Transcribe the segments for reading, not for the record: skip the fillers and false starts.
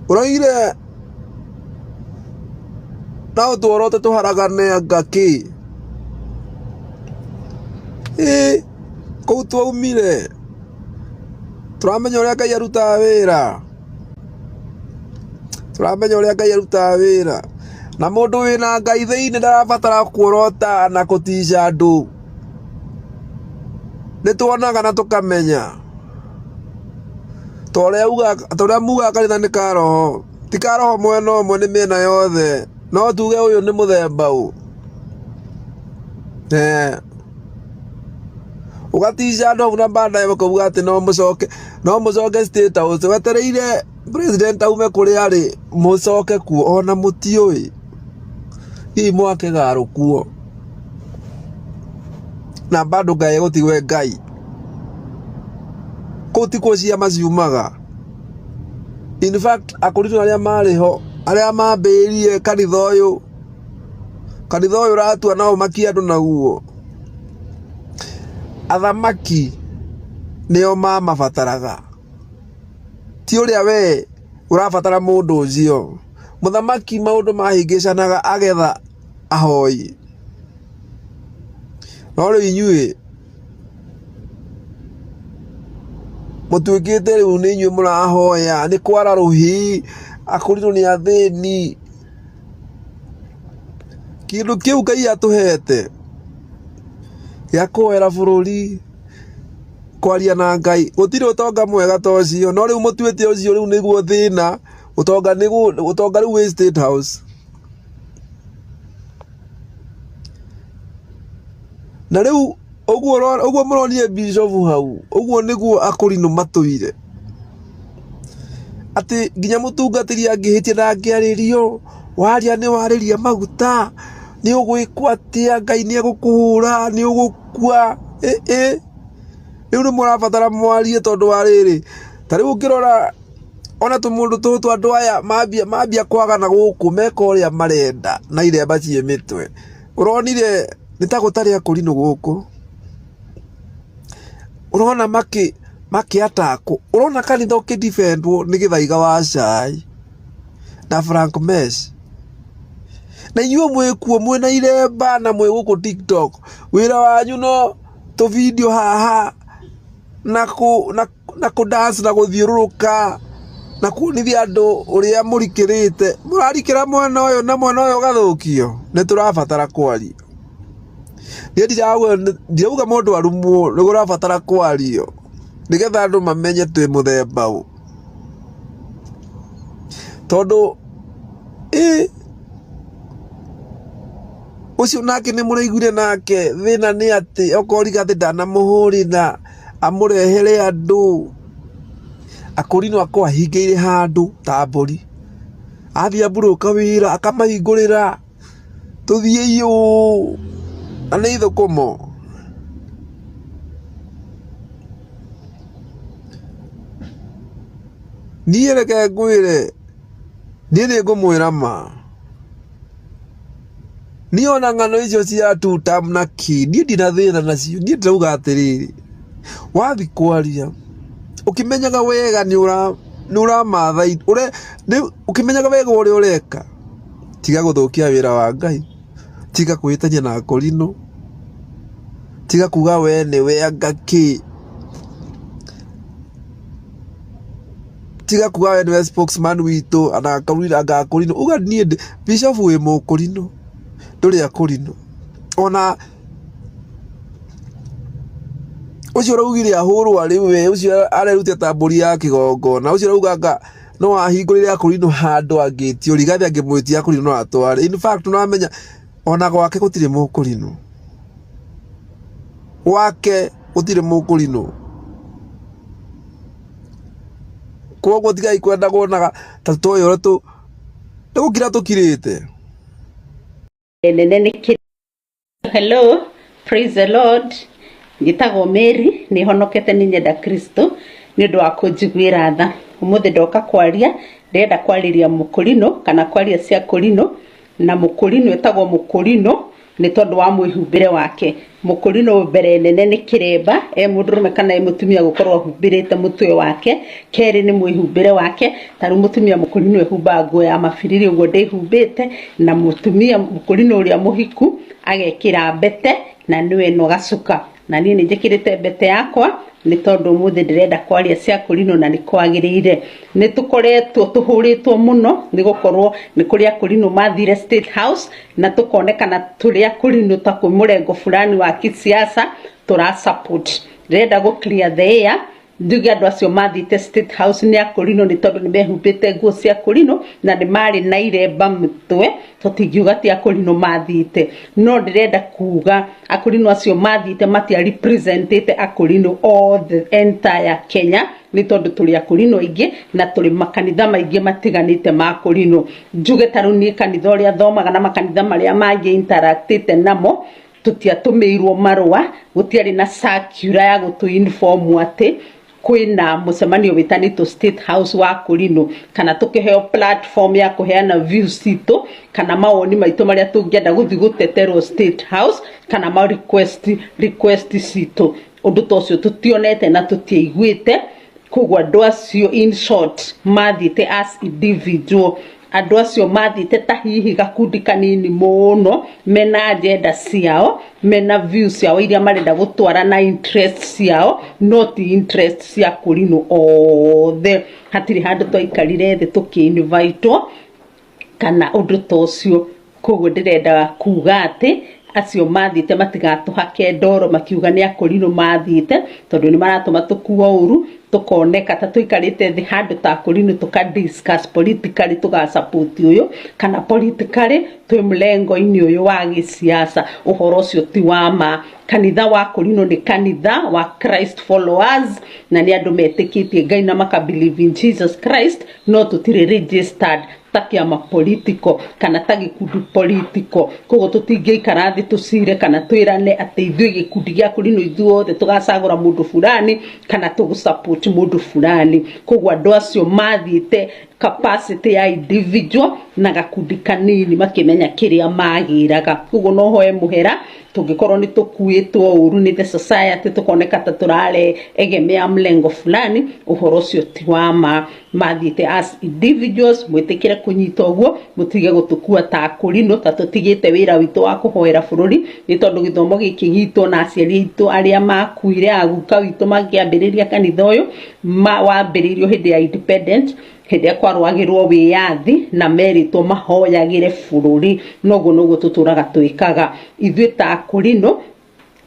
Ũroigire no ũtuorote tũharagane anga kĩ? Ĩ kũu twaumire tũramenya ũrĩa Ngai arutaga wĩra, tũramenya ũrĩa Ngai arutaga wĩra. Na mũndũ wĩna Ngai thĩinĩ ndarabatara kuorota na kũtica andũ. Nĩ tuonaga na tũkamenya. Ta ũrĩa mugaga kanitha nĩ ka roho, ti ka roho mwena ũmwe nĩ mĩena yothe. No tuge ũyũ nĩ mũthemba ũ. Ũgatica andũ hau na baadaye ũkauga atĩ no mũcoke, no mũcoke State House wetereire president aume kũrĩa arĩ mũcoke kuo ona mũtiũĩ. Hihi mwake garũ kuo. Na bado Ngai egũtigwo e Ngai. Kũu tikuo ciama ciumaga. In fact akũrinũ arĩa marĩ ho, arĩa mambĩrĩirie kanitha ũyũ, kanitha ũyũ ũratua no ũmakie andũ naguo, athamaki nĩo mamabataraga. Ti ũrĩa we ũrabatara mũndũ ũcio. Mũthamaki maũndũ mahĩngĩcanaga agetha ahoi. No rĩu inyuĩ mũtuĩkĩte rĩu nĩ inyuĩ mũrahoya, nĩ kwara rũhĩ, akũrinũ nĩ athĩni. Kĩndũ kĩu Ngai atũhete gĩa kũhoera bũrũri, kwaria na Ngai, gũtirĩ ũtonga mwega ta ũcio, no rĩu mũtuĩte ũcio rĩu nĩguo thĩna, ũtonga ũtonga rĩu wĩ State House. Na rĩu ũguo ũguo mũronire bishop hau, ũguo nĩguo akũrinũ matũire. Atĩ nginya mũtungatĩri angĩhĩtia ndangĩarĩrio, waria nĩ warĩria maguta, nĩ ũgwĩkwo atĩa, Ngai nĩ egũkũhũra, nĩ ũgũkua, ĩ ĩ. Rĩu nĩ mũrabatara mwarie tondũ wa rĩrĩ, ta rĩu ũngĩrora ona tũmũndũ tũtũ andũ aya mambia mambia kwagana gũkũ meka ũrĩa marenda na iremba ciĩ mĩtwe. Ũronire nĩ ta gũtarĩ akũrinũ gũkũ. Ũrona makĩ makĩ attack ũrona kanitha ũkĩ defend wo nĩ Gĩthaiga wa cai na Frank Mesh. Na inyuĩ mwĩkuo mwĩna iremba na mwĩ gũkũ TikTok. Wĩra wanyu no tũ video haha na kũ na na kũ dance na gũthiũrũrũka na kuonithia andũ ũrĩa mũrikĩrĩte. Mũrarikĩra mwena ũyũ na mwena ũyũ ũgathũkio. Nĩ tũrabatara kwaria. Niĩ ndirauga mũndũ arumwo, nĩ kũrabatara kwario nĩgetha andũ mamenye twĩ mũthemba ũ. Tondũ ĩ ũcio nake nĩ mũraiguire nake thĩna nĩ atĩ okorwo Rigathĩ ndanamũhũrĩra amũrehere andũ, akũrinũ akorwo ahingĩire handũ ta mbũri. Athiĩ amburũka wĩra akamahingũrĩra. Tũthiĩi ũũ na nĩ ithũkũmo. Niĩ reke ngwĩre, niĩ nĩ ngũmwĩra ma. Niĩ ona ng'ano icio cia two term na kĩ, niĩ ndirĩ na thĩna nacio. Niĩ ndĩrauga atĩrĩrĩ, wathiĩ kwaria ũkĩmenyaga wega nĩ ũramatha, ũkĩmenyaga wega ũrĩa ũreka. Tiga gũthũkia wĩra wa Ngai, tiga kwĩhĩtania na akorinũ, tiga kuga we nĩwe anga kĩ, tiga kuga we nĩwe spokesman witũ anga akorinũ, uga niĩ ndĩ bishop wĩ mũkorinũ, ndũrĩ akorinũ. Ona ũcio ũraugire ahũrwo arĩ we, ũcio areruta ta mbũri ya kĩgongona, ũcio ũrauga anga no ahingũrĩre akũrinũ handũ angĩtio Rigathi angĩmwĩtia akũrinũ no atware. In fact no amenya ona gwake gũtirĩ mũkũrinũ, gwake gũtirĩ mũkũrinũ. Koguo tigai kwenda kuonaga ta tũĩ ũrĩa tũ nĩ gũkira tũkirĩte. Nene nĩ Hello, praise the Lord. Njĩtagwo Mary, nĩ honokete nĩ nyenda Kristo nĩ ũndũ wa kũnjiguĩra tha. Ũmũthĩ ndoka kwaria, ndĩrenda kwarĩria mũkũrinũ kana kwaria cia kũrinũ, na mũkũrinũ etagwo mũkũrinũ Nĩ tondũ wa mwĩhumbĩre wake. Mũkũrinũ mbere nene nĩ kĩremba, e mũndũrũme kana e mũtumia gũkorwo ahumbĩrĩte mũtwe wake. Kerĩ nĩ mwĩhumbĩre wake, ta rĩu mũtumia mũkũrinũ ehumbaga nguo ya mabiriri ũguo ndĩhumbĩte, na mũtumia mũkũrinũ ũrĩa mũhiku agekĩra mbete na nĩwe ĩno gacuka. Na niĩ nĩ njĩkĩrĩte mbete yakwa nĩ tondũ ũmũthĩ ndĩrenda kwaria cia kũrinũ na nĩ kwagĩrĩire. Nĩ tũkoretwo tũhũrĩtwo mũno nĩ gũkorwo nĩ kũrĩ akũrinũ mathire State House na tũkonekana tũrĩ akũrinũ ta kwĩ mũrengo fulani wa kisiasa tũra support. Ndĩrenda gũ clear the air njuge andũ acio mathiĩte State House nĩ akũrinũ nĩ tondũ nĩ mehumbĩte nguo cia kũrinũ na nĩ marĩ na iremba mũtwe, tũtingiuga ti akũrinũ mathiĩte. No ndĩrenda kuga akũrinũ acio mathiĩte matia representĩte akũrinũ othe entire Kenya, nĩ tondũ tũrĩ akũrinũ aingĩ na tũrĩ makanitha maingĩ matiganĩte ma kũrinũ. Njuge ta rĩu niĩ kanitha ũrĩa thomaga na makanitha marĩa mangĩ interactĩte namo, tũtiatũmĩirwo marũa, gũtiarĩ na circular ya gũtũ inform atĩ kwĩna mũcemanio wĩtanĩtwo State House wa kũrinũ, kana tũkĩheo platform ya kũheana views citũ kana mawoni maitũ marĩa tũngĩenda gũthiĩ gũteterwo State House kana ma request citũ. Ũndũ ta ũcio tũtionete na tũtiaiguĩte. Koguo andũ acio in short mathiĩte as individual, andũ acio mathiĩte ta hihi gakundi kanini mũno mena agenda ciao, mena views ciao iria marenda gũtwara na interest ciao, no ti interest cia kũrinũ othe. Hatirĩ handũ twaikarire thĩ tũkĩ-invitwo kana ũndũ ta ũcio. Koguo ndĩrenda kuga atĩ acio mathiĩte matigatũhake ndoro makiuga nĩ akũrinũ mathiĩte, tondũ nĩ maratũma tũkuo ũru, tũkoneka ta tũikarĩte thĩ handũ ta akũrinũ tũka discuss politically tũga support ũyũ kana politically twĩ mlengo-inĩ ũyũ wa gĩsiasa. Ũhoro ũcio ti wa ma. Kanitha wa kũrinũ nĩ kanitha wa Christ followers na nĩ andũ metĩkĩtie Ngai na maka believe in Jesus Christ, no tũtirĩ registered ta kĩama political kana ta gĩkundi political. Koguo tũtingĩikara thĩ tũcire kana twĩrane atĩ ithuĩ gĩkundi gĩa kũrinũ ithuothe tũgacagũra mũndũ fulani kana tũgũ support mũndũ fulani. Koguo andũ acio mathiĩte capacity ya individual na gakundi kanini makĩmenya kĩrĩa magĩraga. Koguo no hoe mũhera tũngĩkorwo nĩ tũkuĩtwo ũru nĩ the society, tũkoneka ta tũrare egemea mlengo fulani, ũhoro ũcio ti wa ma. Mathiĩte as individuals, mwĩtĩkĩre kũnyita ũguo, mũtige gũtũkua ta akũrinũ ta tũtigĩte wĩra witũ wa kũhoera bũrũri, nĩ tondũ gĩthomo gĩkĩ gitũ na aciari aitũ arĩa makuire aguka witũ makĩambĩrĩria kanitha ũyũ wambĩrĩirio hĩndĩ ya independent, hĩndĩ ĩrĩa kwarũagĩrwo wĩyathi na merĩtwo mahoyagĩre bũrũri. Noguo noguo tũtũraga twĩkaga ithuĩ ta akũrinũ.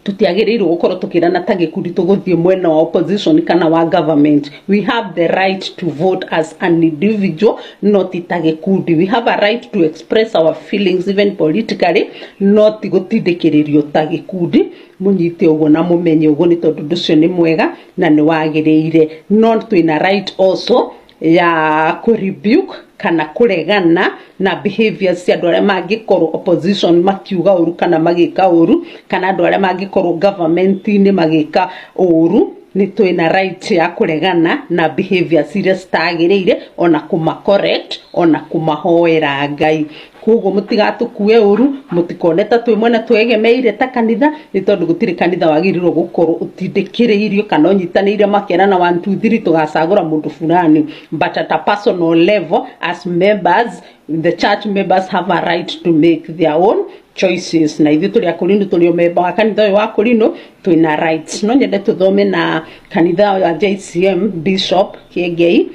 Tũtiagĩrĩirwo gũkorwo tũkĩrana ta gĩkundi tũgũthiĩ mwena wa opposition kana wa government. We have the right to vote as an individual, not ta gĩkundi. We have a right to express our feelings even politically, not gũtindĩkĩrĩrio ta gĩkundi. Mũnyite ũguo na mũmenye ũguo, nĩ tondũ ũndũ ũcio nĩ mwega na nĩ wagĩrĩire. No twĩna right also ya kũ rebuke kana kũregana na behaviors cia andũ arĩa mangĩkorwo opposition makiuga ũru kana magĩka ũru, kana andũ arĩa mangĩkorwo government-inĩ magĩka ũru. Nĩ twĩna right ya kũregana na behaviors iria citagĩrĩire, ona kũma correct, ona kũmahoera Ngai. Koguo mũtigatũkue ũru, mũtikone ta twĩ mwena twegemeire ta kanitha, nĩ tondũ gũtirĩ kanitha wagĩrĩirwo gũkorwo ũtindĩkĩrĩirio kana ũnyitanĩire makerana 1 2 3 tũgacagũra mũndũ fulani. But at a personal level, as members, the church members have a right to make their own choices. Na ithuĩ tũrĩ akũrinũ, tũrĩ o memba wa kanitha ũyũ wa kũrinũ, twĩna rights. No nyende tũthome na kanitha wa JCM Bishop Kĩengei,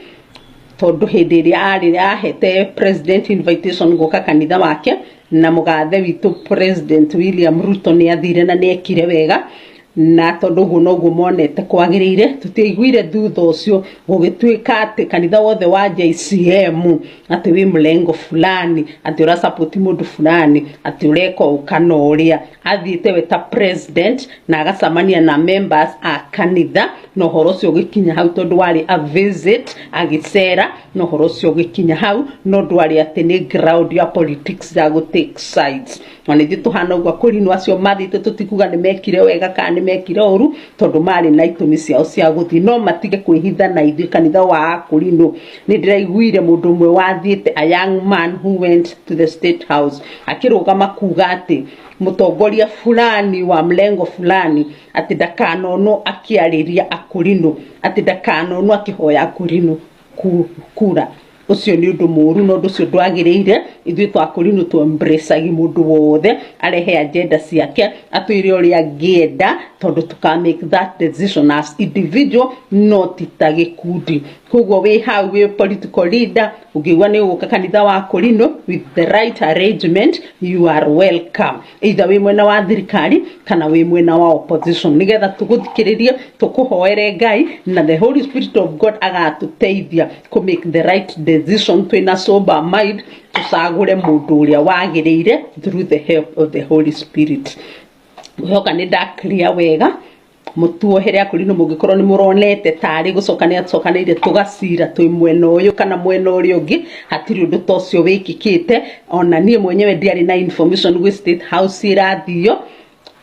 tondũ hĩndĩ ĩrĩa arĩ ahete president invitation gũka kanitha wake, na mũgathe witũ President William Ruto nĩ athire na nĩ ekire wega, na tondũ ũguo noguo monete kwagĩrĩire. Tũtiaiguire thutha ũcio gũgĩtuĩka atĩ kanitha wothe wa JCM atĩ wĩ mlengo fulani, atĩ ũra support mũndũ fulani, atĩ ũreka ũũ kana ũrĩa. Athiĩte we ta president na agacemania na members a kanitha, na ũhoro ũcio ũgĩkinya hau, tondũ warĩ a visit agĩcera, na ũhoro ũcio ũgĩkinya hau, no ndwarĩ atĩ nĩ ground ya politics ya gũ take sides. Ona ithuĩ tũhana ũguo, akũrinũ acio mathiĩte tũtikuga nĩ mekire wega kana nĩ mekire ũru, tondũ marĩ na itũmi ciao cia gũthiĩ, no matige kwĩhitha na ithuĩ kanitha wa akũrinũ. Nĩ ndĩraiguire mũndũ ũmwe wathiĩte, a young man who went to the State House, akĩrũgama kuga atĩ Mũtongoria fulani wa mlengo fulani atĩ ndakanonwo akĩarĩria akũrinũ, atĩ ndakanonwo akĩhoya akũrinũ kura. Ũcio nĩ ũndũ mũru na ũndũ ũcio ndwagĩrĩire. Ithuĩ twakũrinũ tũ embrace mũndũ wothe arehe agenda ciake, atwĩre ũrĩa angĩenda, tondũ tũka make that decision as individual, not ta gĩkundi. Koguo wĩ hau wĩ political leader, ũngĩigua nĩ ũgũka kanitha wa kũrinũ with the right arrangement, you are welcome, either wĩ mwena wa thirikari kana wĩ mwena wa opposition, nĩgetha tũgũthikĩrĩrie, tũkũhoere Ngai, na the Holy Spirit of God agatũteithia kũ make the right decision twĩna sober mind, tũcagũre mũndũ ũrĩa wagĩrĩire through the help of the Holy Spirit. Ngwĩhoka nĩ ndaclear wega. Mũtuohere akũrinũ mũngĩkorwo nĩ mũronete tarĩ gũcokania tũcokanĩire tũgacira twĩ mwena ũyũ kana mwena ũrĩa ũngĩ. Hatirĩ ũndũ ta ũcio wĩkĩkĩte. Ona niĩ mwenyewe ndiarĩ na information gwĩ State House ĩrathio,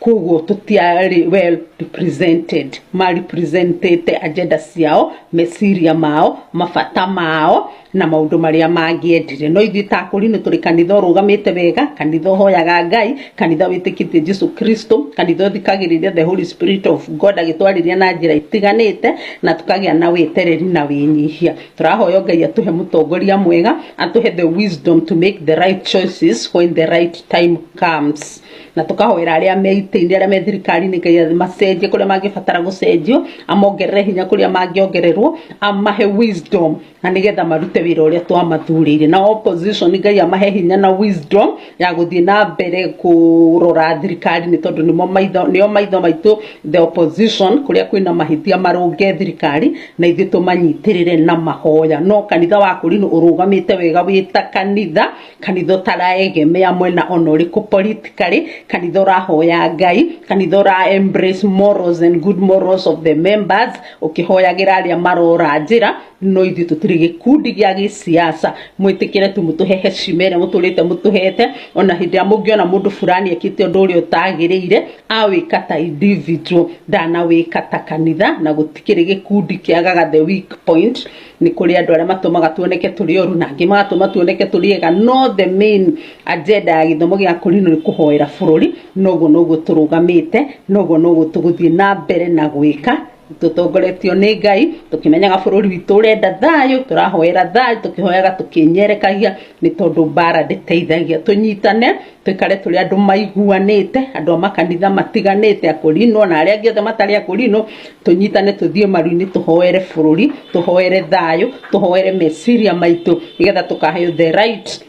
koguo tũtiarĩ well represented. Marepresentĩte agenda ciao, meciria mao, mabata mao na maũndũ marĩa mangĩendire. No ithuĩ ta akũrinũ tũrĩ kanitha ũrũgamĩte wega, kanitha ũhoyaga Ngai, kanitha wĩtĩkĩtie Jesu Kristo, kanitha ũthikagĩrĩria the Holy Spirit of God agĩtwarĩria na njĩra itiganĩte, na tũkagĩa na wĩtereri na wĩnyihia. Tũrahoya Ngai atũhe mũtongoria mwega, atũhe the wisdom to make the right choices when the right time comes, na tũkahoera arĩa me itĩ-inĩ, arĩa me thirikari-inĩ, Ngai macenjie kũrĩa mangĩbatara gũcenjio, amongerere hinya kũrĩa mangĩongererwo, amahe wisdom na nĩgetha marute wĩra ũrĩa twamathurĩire. Na opposition, Ngai amahe hinya na wisdom ya gũthiĩ na mbere kũrora thirikari, nĩ tondũ nĩmo maitho, nĩo maitho maitũ, the opposition. Kũrĩa kwĩna mahĩtia marũnge thirikari, na ithuĩ tũmanyitĩrĩre na mahoya. No kanitha wa kũrinũ ũrũgamĩte wega wĩ ta kanitha, kanitha ũtaraegemea mwena ona ũrĩkũ politically, kanitha ũrahoya Ngai, kanitha ũra embrace morals and good morals of the members, ũkĩhoyagĩra arĩa marora njĩra. No ithuĩ tũtirĩ gĩkundi gĩa gĩsiasa. Mwĩtĩkĩre tu, mũtũhe heshima ĩrĩa mũtũrĩte mũtũhete. Ona hĩndĩ ĩrĩa mũngĩona mũndũ fulani ekĩte ũndũ ũrĩa ũtagĩrĩire, awĩka ta individual, ndanawĩka ta kanitha. Na gũtikĩrĩ gĩkundi kĩagaga the weak point. Nĩ kũrĩ andũ arĩa matũmaga tuoneke tũrĩ oru na angĩ magatũma tuoneke tũrĩ ega, no the main agenda ya gĩthomo gĩa kũrinũ nĩ kũhoera bũrũri. Noguo noguo tũrũgamĩte, noguo noguo tũgũthiĩ na mbere na gwĩka tũtongoretio nĩ Ngai, tũkĩmenyaga bũrũri witũ ũrenda thayũ. Tũrahoera thayũ, tũkĩhoyaga, tũkĩnyerekagia, nĩ tondũ mbara ndĩteithagia. Tũnyitane, tũikare tũrĩ andũ maiguanĩte, andũ a makanitha matiganĩte, akũrinwo na arĩa angĩ othe matarĩ akũrinwo. Tũnyitane, tũthiĩ maru-inĩ, tũhoere bũrũri, tũhoere thayũ, tũhoere meciria maitũ, nĩgetha tũkaheo the right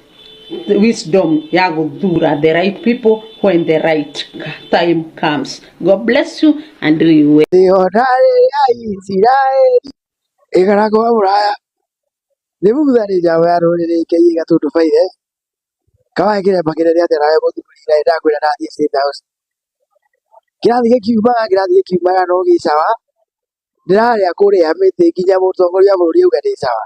wisdom ya gũthura the right people when the right time comes. God bless you and do you well. Ona rĩrĩa Isiraeli ĩkaragwo mũraya nĩ mutha nĩ njaũ ya rũrĩrĩ ĩkĩiga gatũndũ baire kawaĩ kĩremba kĩnene atĩa nawe mũthuri, na ndakwĩra ndathiĩ State House, kĩrathi gĩkiumaga, kĩrathi gĩkiumaga, no gĩ sawa. Ndĩrarĩa kũrĩa mĩtĩ nginya mũtongoria wa bũrũri auga ndĩ sawa,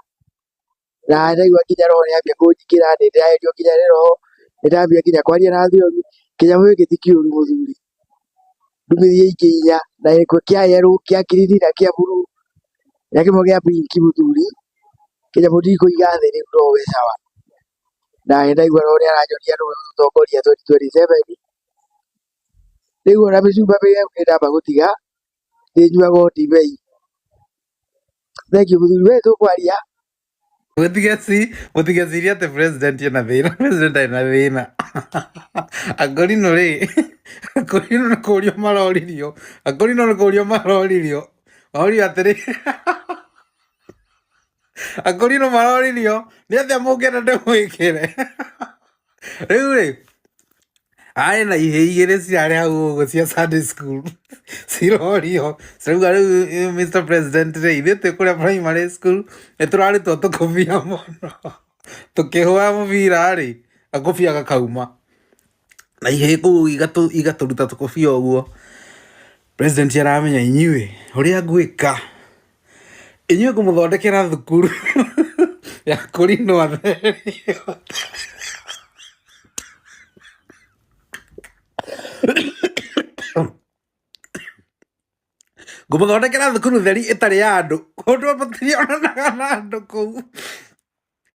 na ndaigua nginya roho nĩambia kũnjingĩra. Nĩ ndĩraherio nginya nĩ roho, nĩ ndambia nginya kwaria na thiomi. Kĩnyamũ gĩkĩ ti kĩũru mũthuri. Ndumithie ingĩ inya na kĩa yellow, kĩa green na kĩa blue na kĩmwe gĩa pink. Mũthuri, kĩnyamũ ndikũiga thĩ rĩu, no wĩ sawa. Na nĩ ndaigua roho nĩ aranyonia nũũ ũgũtongoria 2027. Rĩu ona mĩcumba mĩhehu nĩ ndamba gũtiga, ndĩnyuaga o ndibei. Thank you mũthuri, we tũkwaria. Mũtigecirie atĩ president ena thĩna. President ena thĩna? Akorino rĩ, akorino nĩ kũrio maroririo, akorino nĩ kũrio maroririo, marorio atĩrĩ, akorino maroririo nĩ atĩa mũngĩenda ndĩmwĩkĩre rĩu rĩ. Arĩ na ihĩ igĩrĩ cirarĩ hau ũguo cia Sunday school, cirorio cirauga, "Rĩu Mr President rĩ, ithuĩ twĩ kũrĩa primary school nĩ tũrarĩtwo tũkũbia mũno, tũkĩhũra mũbira rĩ, gakũbia gakauma na ihĩ kũu igatũruta tũkũbia ũguo." President aramenya inyuĩ ũrĩa ngwĩka inyuĩ, ngũmũthondekera thukuru ya kũrinwo atheri. Ngũmũthondekera thukuru theri ĩtarĩ ya andũ, kũndũ mũtirionanaga na andũ kũu.